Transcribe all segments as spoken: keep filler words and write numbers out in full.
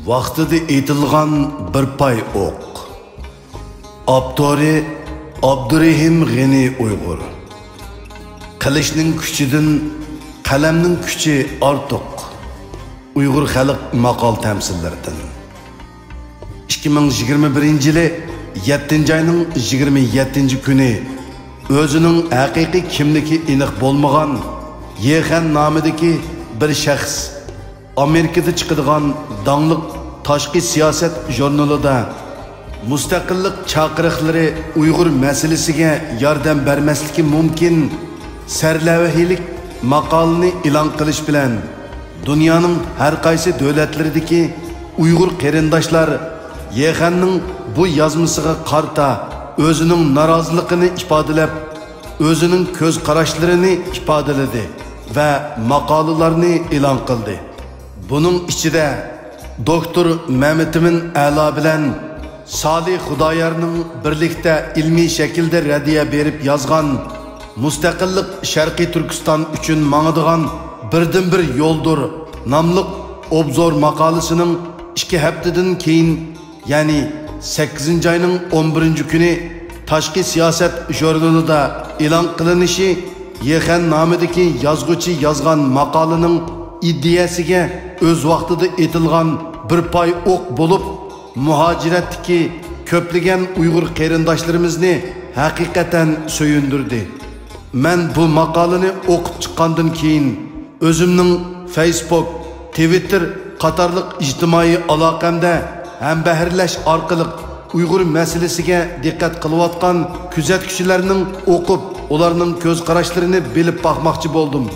ۋاقتىدا ئېتىلغان بىر پاي ئوق. ئاپتورى: ئابدۇرېھىم غېنى ئۇيغۇر. قىلىچنىڭ كۈچىدىن قەلەمنىڭ كۈچى ئارتۇق. ئۇيغۇر خەلق ماقال تەمسىللىرىدىن. ئىككى مىڭ يىگىرمە بىرىنچى يىلى يەتتىنچى ئاينىڭ يىگىرمە يەتتىنچى كۈنى ئۆزىنىڭ ھەقىقىي كىملىكى ئېنىق بولمىغان يېخەن نامىدىكى بىر شەخس ئامېرىكىدا چىقىدىغان داڭلىق تاشقى سىياسەت ژۇرنىلىدا مۇستەقىللىق چاقىرىقلىرى ئۇيغۇر مەسىلىسىگە ياردەم بەرمەسلىكى مۇمكىن سەرلەۋھىلىك ماقالىنى ئېلان قىلىش بىلەن، دۇنيانىڭ ھەر قايسى دۆلەتلىرىدىكى ئۇيغۇر قېرىنداشلار يېخەننىڭ بۇ يازمىسىغا قارىتا ئۆزىنىڭ نارازىلىقىنى ئىپادىلەپ، ئۆزىنىڭ كۆز قاراشلىرىنى ئىپادىلىدى ۋە ماقالىلارنى ئېلان قىلدى. بۇنىڭ ئىچىدە دوكتور مەمتىمىن ئەلا بىلەن سالى خۇدايارنىڭ بىرلىكتە ئىلمىي شەكىلدە رەددىيە بېرىپ يازغان مۇستەقىللىق شەرقىي تۈركىستان ئۈچۈن ماڭىدىغان بىردىنبىر يولدۇر ناملىق ئوبزور ماقالىسىنىڭ ئىككى ھەپتىدىن كېيىن، يەنى سەككىزىنچى ئاينىڭ ئون بىرىنچى كۈنى تاشقى سىياسەت ژۇرنىلىدا ئېلان قىلىنىشى يېخەن نامىدىكى يازغۇچى يازغان ماقالىنىڭ ئىدىيەسىگە ئۆز ۋاقتىدا ئېتىلغان بىر پاي ئوق بولۇپ، مۇھاجىرەتتىكى كۆپلىگەن ئۇيغۇر قېرىنداشلىرىمىزنى ھەقىقەتەن سۆيۈندۈردى. مەن بۇ ماقالىنى ئوقۇپ چىققاندىن كېيىن، ئۆزۈمنىڭ فەيسبۇك، تىۋىتتېر قاتارلىق ئىجتىمائىي ئالاقەمدە ھەمبەھىرلەش ئارقىلىق ئۇيغۇر مەسىلىسىگە دىققەت قىلىۋاتقان كۆزەتكۈچىلەرنىڭ ئوقۇپ، ئۇلارنىڭ كۆز قاراشلىرىنى بىلىپ باقماقچى بولدۇم.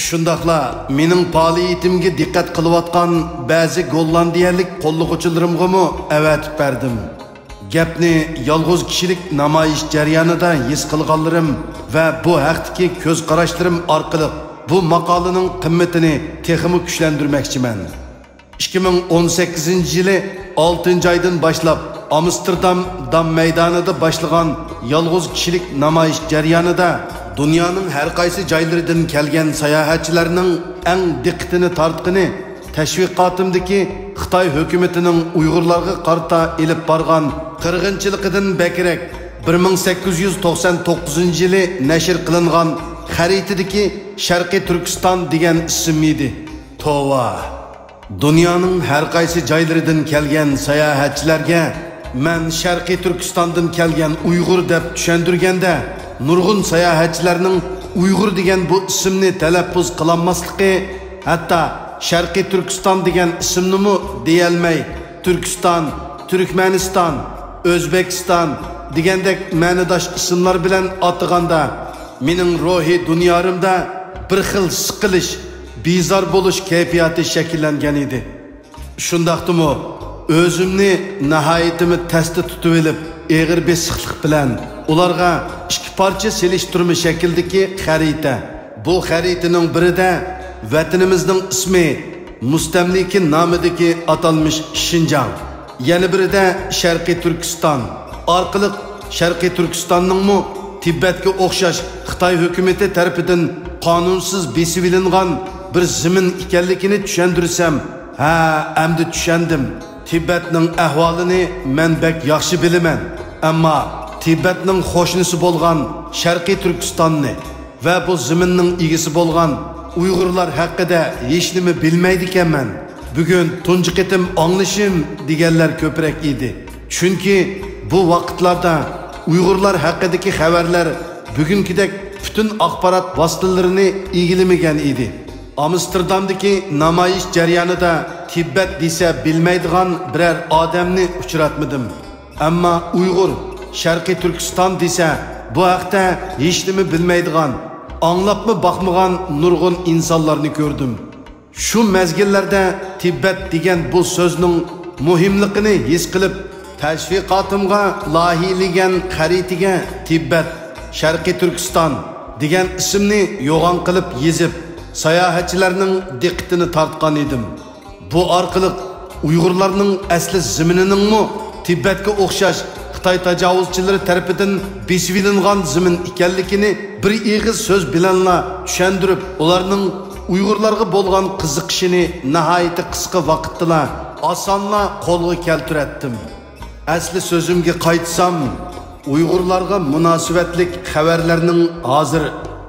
شۇنداقلا مېنىڭ پائالىيىتىمگە دىققەت قىلىۋاتقان بەزى گوللاندىيەلىك قوللىغۇچىلىرىمغىمۇ ئەۋەتىپ بەردىم. گەپنى يالغۇز كىشىلىك نامايىش جەريانىدا ھېس قىلغانلىرىم ۋە بۇ ھەقتىكى كۆز قاراشلىرىم ئارقىلىق بۇ ماقالىنىڭ قىممىتىنى تېخىمۇ كۈچلەندۈرمەكچىمەن. ئىككى مىڭ ئون سەككىزىنچى يىلى ئالتىنچى ئايدىن باشلاپ ئامستېردام دام مەيدانىدا باشلىغان يالغۇز كىشىلىك نامايىش جەريانىدا دۇنيانىڭ ھەر قايسى جايلىرىدىن كەلگەن ساياھەتچىلەرنىڭ ئەڭ دىققىتىنى تارتقىنى تەشۋىقاتىمدىكى خىتاي ھۆكۈمىتىنىڭ ئۇيغۇرلارغا قارىتا ئېلىپ بارغان قىرغىنچىلىقىدىن بەكرەك بىر مىڭ سەككىز يۈز توقسان توققۇزىنچى يىلى نەشر قىلىنغان خەرىتىدىكى شەرقىي تۈركىستان دېگەن ئىسىم ئىدى. توۋا! دۇنيانىڭ ھەر قايسى جايلىرىدىن كەلگەن ساياھەتچىلەرگە مەن شەرقىي تۈركىستاندىن كەلگەن ئۇيغۇر دەپ چۈشەندۈرگەندە، نۇرغۇن ساياھەتچىلەرنىڭ ئۇيغۇر دېگەن بۇ ئىسىمنى تەلەپپۇز قىلالماسلىقى، ھەتتا شەرقىي تۈركىستان دېگەن ئىسىمنىمۇ دېيەلمەي، تۈركىستان، تۈركمەنىستان، ئۆزبېكىستان دېگەندەك مەنىداش ئىسىملار بىلەن ئاتىغاندا، مېنىڭ روھىي دۇنيارىمدا بىر خىل سىقىلىش، بىزار بولۇش كەيپىياتى شەكىللەنگەن ئىدى. شۇنداقتىمۇ ئۆزۈمنى ناھايىتىمۇ تەستە تۇتۇۋېلىپ، ئېغىر بېسىقلىق بىلەن ئۇلارغا ئىككى پارچە سېلىشتۇرما شەكلىدىكى خەرىتە، بۇ خەرىتىنىڭ بىرىدە ۋەتىنىمىزنىڭ ئىسمى، مۇستەملىكە نامىدىكى ئاتالمىش شىنجاڭ، يەنە بىرىدە شەرقىي تۈركىستان ئارقىلىق شەرقىي تۈركىستاننىڭمۇ تىبەتكە ئوخشاش خىتاي ھۆكۈمىتى تەرىپىدىن قانۇنسىز بېسىۋېلىنغان بىر زېمىن ئىكەنلىكىنى چۈشەندۈرسەم، ھە، ئەمدى چۈشەندىم. تىبەتنىڭ ئەھۋالىنى مەن بەك ياخشى بىلىمەن، ئەمما تىبەتنىڭ قوشنىسى بولغان شەرقىي تۈركىستاننى ۋە بۇ زېمىننىڭ ئىگىسى بولغان ئۇيغۇرلار ھەققىدە ھېچنېمە بىلمەيدىكەنمەن. بۈگۈن تۇنجى قېتىم ئاڭلىشىم دېگەنلەر كۆپرەك ئىدى. چۈنكى بۇ ۋاقىتلاردا ئۇيغۇرلار ھەققىدىكى خەۋەرلەر بۈگۈنكىدەك پۈتۈن ئاخبارات ۋاسىتىلىرىنى ئىگىلىمىگەن ئىدى. ئامستېردامدىكى نامايىش جەريانىدا تىبەت دېسە بىلمەيدىغان بىرەر ئادەمنى ئۇچراتمىدىم. ئەمما ئۇيغۇر، شەرقىي تۈركىستان دېسە، بۇ ھەقتە ھېچنېمە بىلمەيدىغان، ئاڭلاپمۇ باقمىغان نۇرغۇن ئىنسانلارنى كۆردۈم. شۇ مەزگىللەردە تىبەت دېگەن بۇ سۆزنىڭ مۇھىملىقىنى ھېس قىلىپ، تەشۋىقاتىمغا لايىھىلىگەن خەرىتىگە تىبەت، شەرقىي تۈركىستان دېگەن ئىسىمنى يوغان قىلىپ يېزىپ، ساياھەتچىلەرنىڭ دىققىتىنى تارتقان ئىدىم. بۇ ئارقىلىق ئۇيغۇرلارنىڭ ئەسلى زېمىنىنىڭمۇ تىبەتكە ئوخشاش خىتاي تاجاۋۇزچىلىرى تەرىپىدىن بېسىۋېلىنغان زېمىن ئىكەنلىكىنى بىر ئېغىز سۆز بىلەنلا چۈشەندۈرۈپ، ئۇلارنىڭ ئۇيغۇرلارغا بولغان قىزىقىشىنى ناھايىتى قىسقا ۋاقىتتىلا ئاسانلا قولغا كەلتۈرەتتىم. ئەسلى سۆزۈمگە قايتسام، ئۇيغۇرلارغا مۇناسىۋەتلىك خەۋەرلەرنىڭ ھازىر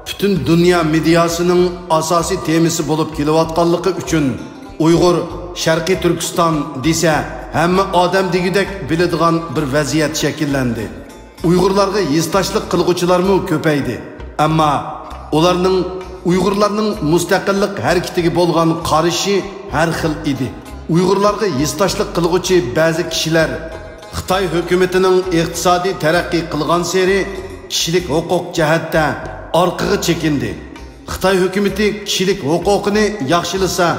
پۈتۈن دۇنيا مېدىياسىنىڭ ئاساسىي تېمىسى بولۇپ كېلىۋاتقانلىقى ئۈچۈن، ئۇيغۇر، شەرقىي تۈركىستان دېسە، ھەممە ئادەم دېگۈدەك بىلىدىغان بىر ۋەزىيەت شەكىللەندى. ئۇيغۇرلارغا ھېسداشلىق قىلغۇچىلارمۇ كۆپەيدى. ئەمما ئۇلارنىڭ ئۇيغۇرلارنىڭ مۇستەقىللىق ھەرىكىتىگە بولغان قارىشى ھەر خىل ئىدى. ئۇيغۇرلارغا ھېسداشلىق قىلغۇچى بەزى كىشىلەر خىتاي ھۆكۈمىتىنىڭ ئىقتىسادىي تەرەققىي قىلغانسېرى كىشىلىك ھوقۇق جەھەتتە ئارقىغا چېكىندى. خىتاي ھۆكۈمىتى كىشىلىك ھوقۇقىنى ياخشىلىسا،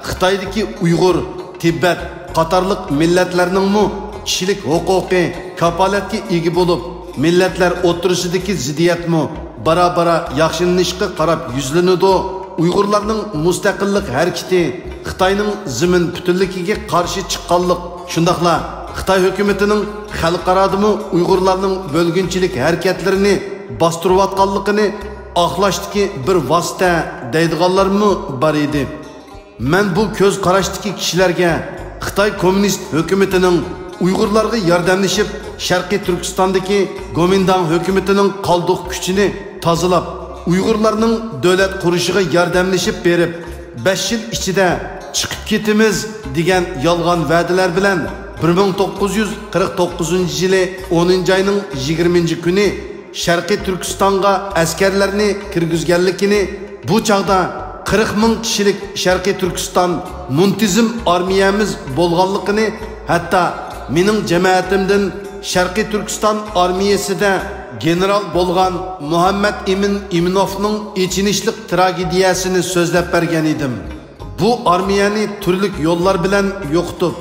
خىتايدىكى ئۇيغۇر، تىبەت قاتارلىق مىللەتلەرنىڭمۇ كىشىلىك ھوقۇقى كاپالەتكە ئىگە بولۇپ، مىللەتلەر ئوتتۇرىسىدىكى زىددىيەتمۇ بارا-بارا ياخشىلىنىشقا قاراپ يۈزلىنىدۇ. ئۇيغۇرلارنىڭ مۇستەقىللىق ھەرىكىتى خىتاينىڭ زېمىن پۈتۈنلۈكىگە قارشى چىققانلىق، شۇنداقلا خىتاي ھۆكۈمىتىنىڭ خەلقئارادىمۇ ئۇيغۇرلارنىڭ بۆلگۈنچىلىك ھەرىكەتلىرىنى باستۇرۇۋاتقانلىقىنى ئاقلاشتىكى بىر ۋاسىتە دەيدىغانلارمۇ بار ئىدى. مەن بۇ كۆز قاراشتىكى كىشىلەرگە خىتاي كوممۇنىست ھۆكۈمىتىنىڭ ئۇيغۇرلارغا ياردەملىشىپ، شەرقىي تۈركىستاندىكى گومىنداڭ ھۆكۈمىتىنىڭ قالدۇق كۈچىنى تازىلاپ، ئۇيغۇرلارنىڭ دۆلەت قۇرۇشىغا ياردەملىشىپ بېرىپ، بەش يىل ئىچىدە چىقىپ كېتىمىز دېگەن يالغان ۋەدىلەر بىلەن بىر مىڭ توققۇز يۈز قىرىق توققۇزىنچى يىلى ئونىنچى ئاينىڭ يىگىرمىنچى كۈنى شەرقىي تۈركىستانغا ئەسكەرلەرنى كىرگۈزگەنلىكىنى، بۇ چاغدا قىرىق مىڭ كىشىلىك شەرقىي تۈركىستان مۇنتىزىم ئارمىيەمىز بولغانلىقىنى، ھەتتا مېنىڭ جەمەتىمدىن شەرقىي تۈركىستان ئارمىيەسىدە گېنېرال بولغان مۇھەممەد ئىمىن ئىمىنوفنىڭ ئېچىنىشلىق تراگېدىيەسىنى سۆزلەپ بەرگەن ئىدىم. بۇ ئارمىيەنى تۈرلۈك يوللار بىلەن يوقىتىپ،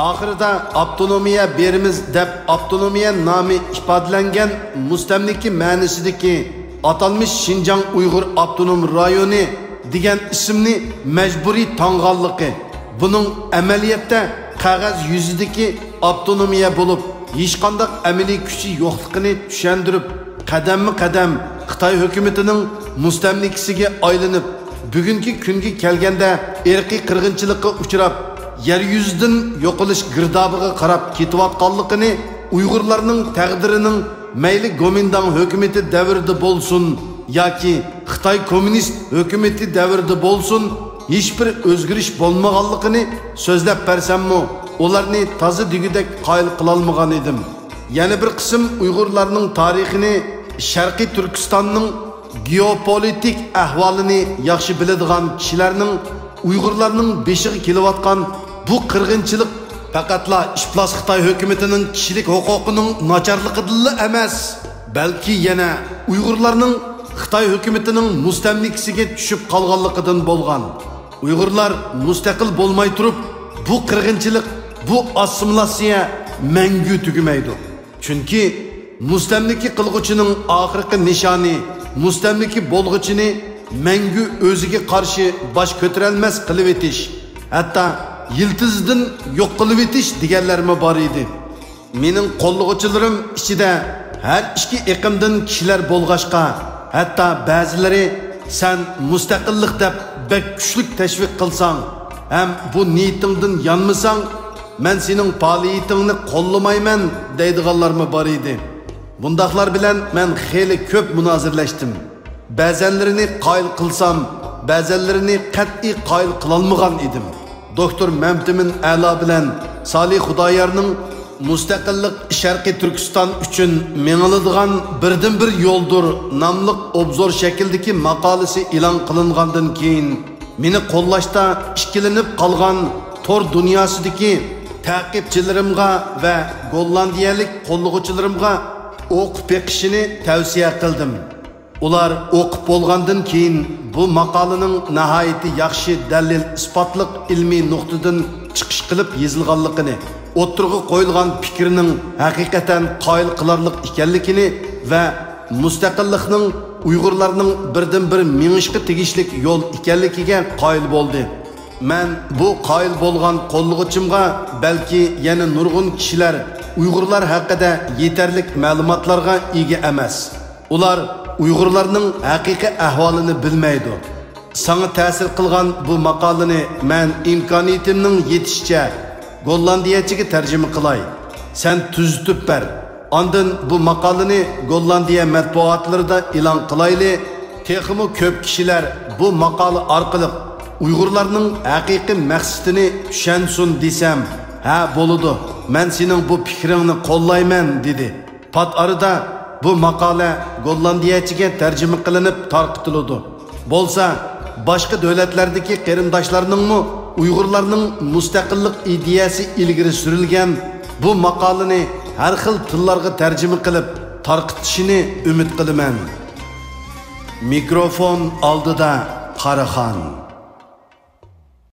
ئاخىرىدا ئاپتونومىيە بېرىمىز دەپ ئاپتونومىيە نامى ئىپادىلەنگەن مۇستەملىكە مەنىسىدىكى ئاتالمىش شىنجاڭ ئۇيغۇر ئاپتونوم رايونى دېگەن ئىسىمنى مەجبۇرىي تاڭغانلىقى، بۇنىڭ ئەمەلىيەتتە قەغەز يۈزىدىكى ئاپتونومىيە بولۇپ، ھېچقانداق ئەمەلىي كۈچى يوقلۇقىنى چۈشەندۈرۈپ، قەدەممۇ قەدەم خىتاي ھۆكۈمىتىنىڭ مۇستەملىكىسىگە ئايلىنىپ، بۈگۈنكى كۈنگە كەلگەندە ئىرقىي قىرغىنچىلىققا ئۇچراپ، يەر يۈزىدىن يوقىلىش گىردابىغا قاراپ كېتىۋاتقانلىقىنى، ئۇيغۇرلارنىڭ تەقدىرىنىڭ مەيلى گومىنداڭ ھۆكۈمىتى دەۋرىدە بولسۇن ياكى خىتاي كوممۇنىست ھۆكۈمىتى دەۋرىدە بولسۇن، ھېچبىر ئۆزگىرىش بولمىغانلىقىنى سۆزلەپ بەرسەممۇ، ئۇلارنى تازا دېگۈدەك قايىل قىلالمىغان ئىدىم. يەنە بىر قىسىم ئۇيغۇرلارنىڭ تارىخىنى، شەرقىي تۈركىستاننىڭ گېئوپولىتىك ئەھۋالىنى ياخشى بىلىدىغان كىشىلەرنىڭ ئۇيغۇرلارنىڭ بېشىغا كېلىۋاتقان بۇ قىرغىنچىلىق پەقەتلا ئىپلاس خىتاي ھۆكۈمىتىنىڭ كىشىلىك ھوقۇقىنىڭ ناچارلىقىدىنلا ئەمەس، بەلكى يەنە ئۇيغۇرلارنىڭ خىتاي ھۆكۈمىتىنىڭ مۇستەملىكىسىگە چۈشۈپ قالغانلىقىدىن بولغان. ئۇيغۇرلار مۇستەقىل بولماي تۇرۇپ، بۇ قىرغىنچىلىق، بۇ ئاسسىمىلاتسىيە مەڭگۈ تۈگىمەيدۇ. چۈنكى مۇستەملىكە قىلغۇچىنىڭ ئاخىرقى نىشانى مۇستەملىكە بولغۇچىنى مەڭگۈ ئۆزىگە قارشى باش كۆتۈرەلمەس قىلىۋېتىش، ھەتتا يىلتىزىدىن يوق قىلىۋېتىش دېگەنلەرمۇ بار ئىدى. مېنىڭ قوللىغۇچىلىرىم ئىچىدە ھەر ئىككى ئېقىمدىن كىشىلەر بولغاچقا، ھەتتا بەزىلىرى، «سەن مۇستەقىللىق دەپ بەك كۈچلۈك تەشۋىق قىلساڭ ھەم بۇ نىيىتىڭدىن يانمىساڭ، مەن سېنىڭ پائالىيىتىڭنى قوللىمايمەن» دەيدىغانلارمۇ بار ئىدى. بۇنداقلار بىلەن مەن خېلى كۆپ مۇنازىرىلەشتىم. بەزەنلىرىنى قايىل قىلسام، بەزەنلىرىنى قەتئىي قايىل قىلالمىغان ئىدىم. دوكتور مەمتىمىن ئەلا بىلەن سالىھ خۇدايارنىڭ «مۇستەقىللىق شەرقىي تۈركىستان ئۈچۈن مېڭىلىدىغان بىردىنبىر يولدۇر» ناملىق ئوبزور شەكلىدىكى ماقالىسى ئېلان قىلىنغاندىن كېيىن، مېنى قوللاشتا ئىككىلىنىپ قالغان تور دۇنياسىدىكى تەقىبچىلىرىمغا ۋە گوللاندىيەلىك قوللىغۇچىلىرىمغا ئوقۇپ بېقىشىنى تەۋسىيە قىلدىم. ئۇلار ئوقۇپ بولغاندىن كېيىن، بۇ ماقالىنىڭ ناھايىتى ياخشى دەلىل-ئىسپاتلىق ئىلمىي نۇقتىدىن چىقىش قىلىپ يېزىلغانلىقىنى، ئوتتۇرىغا قويۇلغان پىكىرنىڭ ھەقىقەتەن قايىل قىلارلىق ئىكەنلىكىنى ۋە مۇستەقىللىقنىڭ ئۇيغۇرلارنىڭ بىردىنبىر مېڭىشقا تېگىشلىك يول ئىكەنلىكىگە قايىل بولدى. مەن بۇ قايىل بولغان قوللىغۇچىمغا، بەلكى يەنە نۇرغۇن كىشىلەر ئۇيغۇرلار ھەققىدە يېتەرلىك مەلۇماتلارغا ئىگە ئەمەس. ئۇلار ئۇيغۇرلارنىڭ ھەقىقىي ئەھۋالىنى بىلمەيدۇ. ساڭا تەسىر قىلغان بۇ ماقالىنى مەن ئىمكانىيىتىمنىڭ يېتىشىچە گوللاندىيەچىگە تەرجىمە قىلاي. سەن تۈزىتىپ بەر. ئاندىن بۇ ماقالىنى گوللاندىيە مەتبۇئاتلىرىدا ئېلان قىلايلى. تېخىمۇ كۆپ كىشىلەر بۇ ماقالە ئارقىلىق ئۇيغۇرلارنىڭ ھەقىقىي مەقسىتىنى چۈشەنسۇن دېسەم، ھە، بولىدۇ، مەن سېنىڭ بۇ پىكرىڭنى قوللايمەن، دېدى. پات ئارىدا بۇ ماقالە گوللاندىيەچىگە تەرجىمە قىلىنىپ تارقىتىلىدۇ. بولسا، باشقا دۆلەتلەردىكى قېرىنداشلارنىڭمۇ ئۇيغۇرلارنىڭ مۇستەقىللىق ئىدىيەسى ئىلگىرى سۈرۈلگەن بۇ ماقالىنى ھەر خىل تىللارغا تەرجىمە قىلىپ تارقىتىشىنى ئۈمىد قىلىمەن. مىكروفون ئالدىدا قاراخان.